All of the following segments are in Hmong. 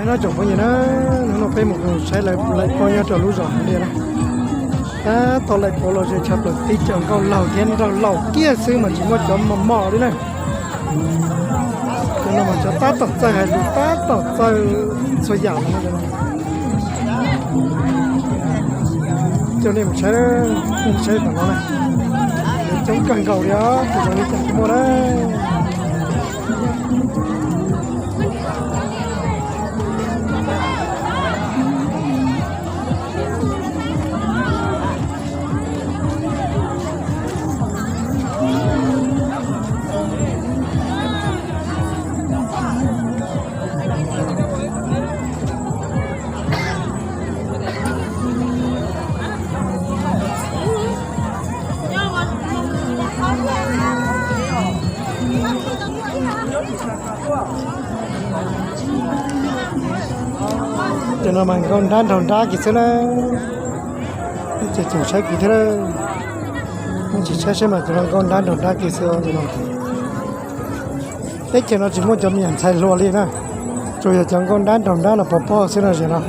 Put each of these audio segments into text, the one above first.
No tsoom phooj ywg na, hnub no peb mus saib laim pov nyob rau lub zos Hav Liaj na. Tab tom laim pov los ze tshaj plaws tib co nkauj laug thiab nraug laug kiag xwb mas tsis muaj cov mos mos li na. Cov no mas cov tab tom txawj hais lus tab tom txawj txhua yam li no. Coj nej mus saib, saib tom no na. Coob kawg nkaus li os, tus zoo li cas tsis muaj na. Cov no mas nkauj nrab nraug nrab kiag xwb na. Ces tseem saib kuv thiab, tsis saib saib mas cov no nkauj nrab nraug nrab kiag xwb no. Teb chaws no tsis muaj cov me nyuam ntxhais hluas li na, tsuas yog cov nkauj nrab nraug nrab los pov pob xwb no zem no.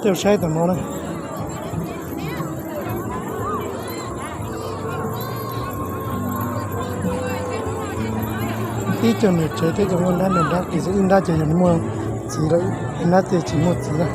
Coj saib tom no na. Tib co niam tsev thiab cov nkauj nrab nraug nrab kiag xwb, ib nrab ces yog nws muaj txiv lawm, ib nrab ces tsis muaj txiv na.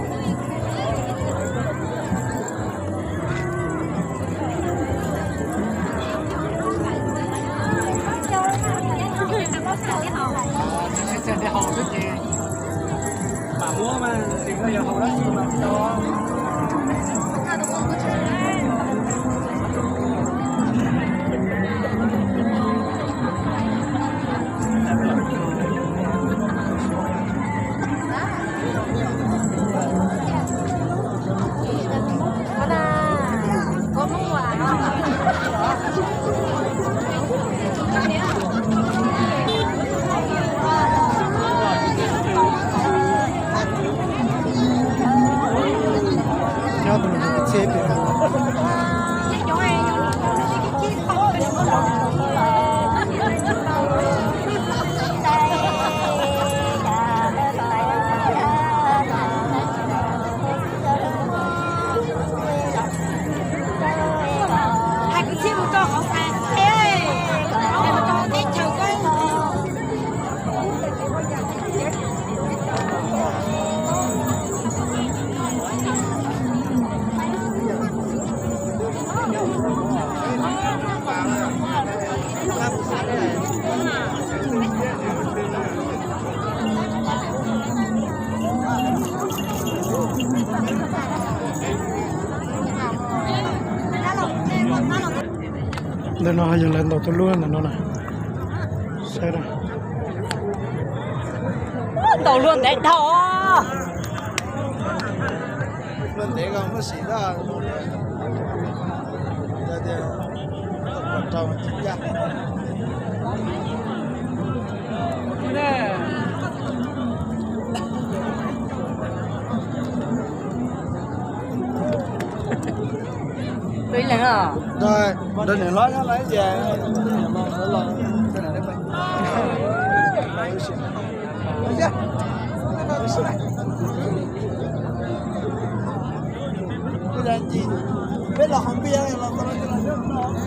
Ntawm no yog lawv ntaus tuj lub ntawm no na. Saib na. Ntaus luaj ntev dhau. Luaj ntev ko muaj sim tias rau tsis ncaj. Tus ib leeg os. Nrog niam hlob nyob los ib tias peb los qhov npias los.